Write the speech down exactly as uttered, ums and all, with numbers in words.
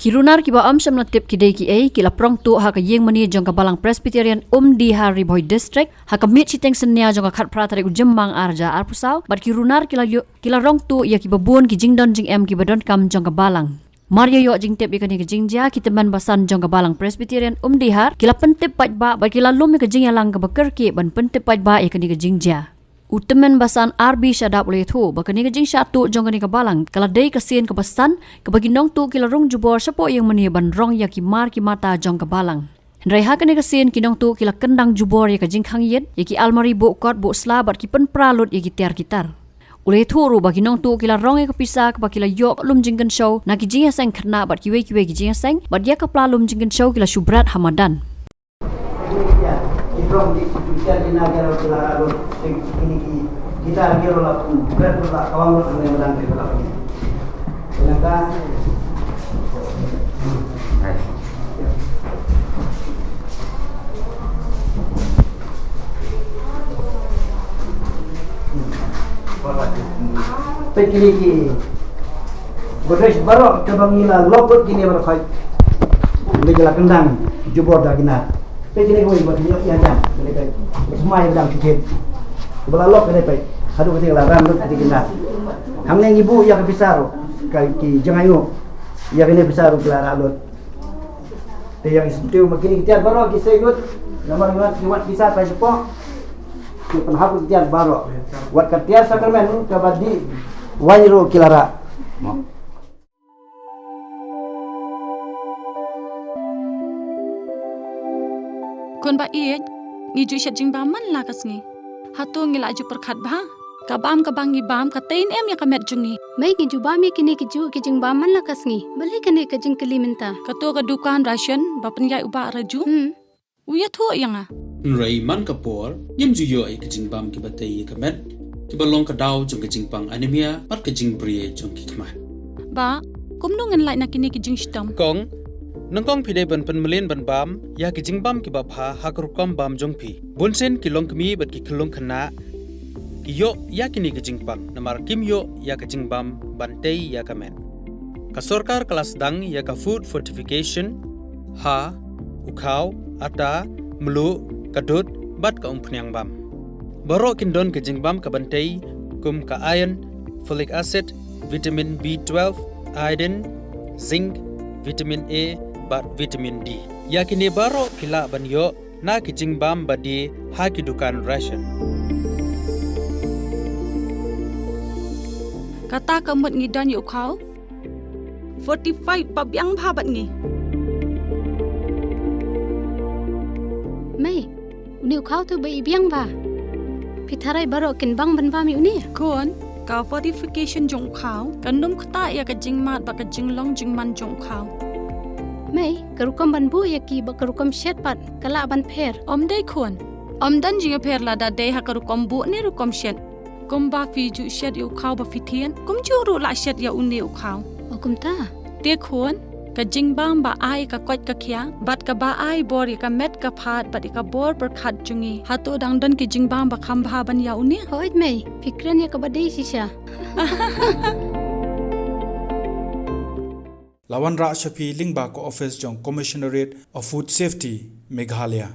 Ki runar kiba ym shym la tip ki dei kiei ki la prong tuh ha ka ïing mane jong ka Balang Presbyterian Umdihar, Ri Bhoi District, ha ka miet shiteng synñia jong ka khatphra tarik u Jymmang arhajar arphew saw, bad ki runar ki la ïoh, ki la rong tuh ïa kiba bun ki jingdon jingem kiba donkam jong ka Balang. Mar ïa ïoh jingtip ïa kane ka jingjia, ki tymmen basan jong ka Balang Presbyterian Umdihar ki la pyntip paidbah bad ki la lum ïa ka jingïalang kaba kyrkieh ban pyntip paidbah ïa kane ka jingjia. U tymmen basan R B Shadap u la ïathuh ba kane ka jingshah tuh jong kane ka Balang ka la dei ka sien kaba san kaba ki nongtuh ki la rung jubor shapoh ïing mane ban rong ïa ki mar ki mata jong ka Balang. Hynrei ha kane ka sien ki nongtuh ki la kyndang jubor ïa ka jingkhang ïit, ïa ki almari buh kot buh sla bad ki pynpra lut ïa ki tiar ki tar. U la ïathuh ruh ba ki nongtuh ki la rong ïa ka pisa kaba ki la ïoh ka lum jingkynshew na ki jingïaseng khynnah bad kiwei kiwei ki jingïaseng, bad ïa ka pla lum jingkynshew ki la shu bret ha madan. Peit kine ki Godrej baroh kaba ngi la lok lut kine baroh khoit. Ngi la kyndang jubor da kine. Peit kine kawei ba ngi ïa jam kine kai. Semai ba dang kit. Ba la lok kine peit. Haduh kine la ram lut kine kine. Hangne ngi buh ïa ka pisa ruh. Ka ki jngai ruh. Ïa kine pisa ruh ki la rah lut. Te ïa ngi sngewthuh ba kine ki tiar baroh ki sei lut. Namar ngi wan ki wan pisa ka jubor. Ki pynhap ki tiar baroh. Wat ka tiar sakramen kaba dih waiñ ruh ki la rah. Khun ba ïeit, ngi ju shet jingbam man la ka sngi. Hato ngi la ju pyrkhat bha? Ka bam kaba ngi bam ka tei ne em ïa ka met jong ngi? Mei, ngi ju bam ïa kine ki ju ki jingbam man la ka sngi. Balei kane ka jingkylli mynta? Kato ka dukan ration ba pynïaid u Bah Raju. Hmm. U ïathuh ïa nga. Hynrei man ka por, ngim ju ïoh ïa ka jingbam kiba tei ïa ka met, kiba long ka daw jong ka jingpang anemia bad ka jingbri jong ki khmat. Bah, kumno ngan lait na kine ki jingshitom? Kong, nyngkong phi dei ban pynmlien ban bam ïa ki jingbam kiba bha ha ka rukom bam jong phi. Bunsien ki longkmie bad ki khyllung khynnah ki ïoh ïa kine ki jingpang namar kim ïoh ïa ka jingbam ban tei ïa ka met. Ka sorkar ka la sdang ïa ka food fortification ha u khaw, ata, mluh, ka dud bad ka umphniang bam. Baroh kin don ka jingbam kaban tei kum ka iron, folic acid, vitamin B twelve, iodine, zinc, vitamin A bad vitamin D. Ïa kine baroh ki lah ban ïoh na ki jingbam ba die ha ki dukan ration. Kata ka mut ngi don ïa u khaw fortified ba biang bha bad ngi. Mei, une u khaw te ba i biang bha. Phi tharai baroh kin bang ban bam ïa une? Khun, ka fortification jong u khaw kan ym ktah ïa ka jingmad bad ka jinglong jingman jong u khaw. Mei, ka rukom ban buh ïa ki bad ka rukom shet pat ka lah ban pher? Ym dei khun. Ym don jingpher lada dei ha ka rukom buh ne rukom shet. Kumba phi ju shet ïa u khaw ba phi thied, kumjuh ruh lah shet ïa une u khaw. O kumta. Te khun, ka jingbam ba ai ka koit ka khiah bad kaba ai bor ïa ka met ka phad bad ïa ka bor pyrkhat jong ngi, hato dang don ki jingbam ba kham bha ban ïa une? Hooid mei, phi kren ïa kaba dei shisha. La wanrah sha phi lyngba ka office jong Commissionerate of Food Safety, Meghalaya.